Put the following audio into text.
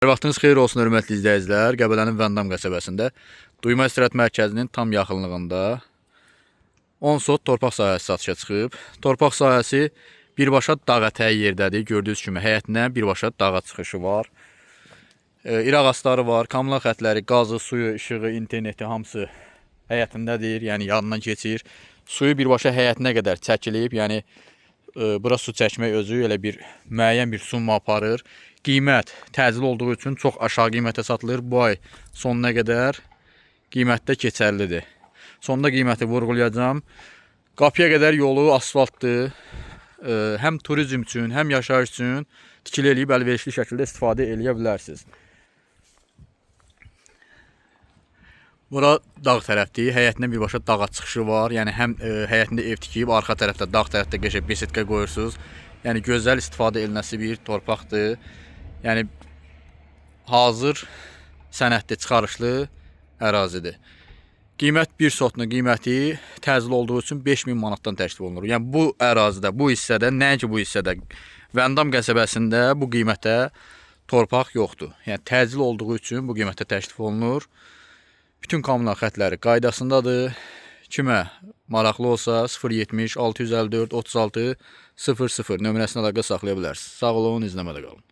Hər vaxtınız xeyir olsun, hörmətli izləyicilər. Qəbələnin Vəndam qəsəbəsində Duyma İstirahət Mərkəzinin tam yaxınlığında 10 sot torpaq sahəsi satışa çıxıb. Torpaq sahəsi birbaşa dağ ətəyi yerdədir. Gördüyünüz kimi həyətindən birbaşa dağa çıxışı var. İraq astarı var, kommunal xətləri, qazı, suyu, işığı, interneti hamısı həyətindədir. Yəni yanından keçir. Suyu birbaşa həyətinə qədər çəkilib. Yəni bura su çəkmək özü elə bir müəyyən bir summa aparır. Qiymət təcil olduğu üçün çox aşağı qiymətə satılır. Bu ay sonuna qədər qiymətdə keçərlidir. Sonda qiyməti vurğulayacağam. Qapıya qədər yolu asfaltdır. Həm turizm üçün, həm yaşayış üçün tikili eləyib əlverişli şəkildə istifadə eləyə bilərsiniz. Bura dağ tərəfdir. Həyətindən birbaşa dağa çıxışı var. Yəni həm həyətində ev tikib, arxa tərəfdə dağ tərəfdə qəşəng besetka qoyursunuz. Yəni gözəl istifadə edilməsi bir torpaqdır. Yəni hazır sənədli, çıxarışlı ərazidir. Qiymət 1 sotun qiyməti təcil olduğu üçün 5000 manatdan təklif olunur. Yəni bu ərazidə, bu hissədə, nəinki bu hissədə, Vəndam qəsəbəsində bu qiymətə torpaq yoxdur. Yəni təcil olduğu üçün bu qiymətə təklif olunur. Bütün kommunal xətləri qaydasındadır. Kimə maraqlı olsa 070 654 36 00 nömrəsinə əlaqə saxlaya bilərsiniz. Sağ olun, izləmədə qalın.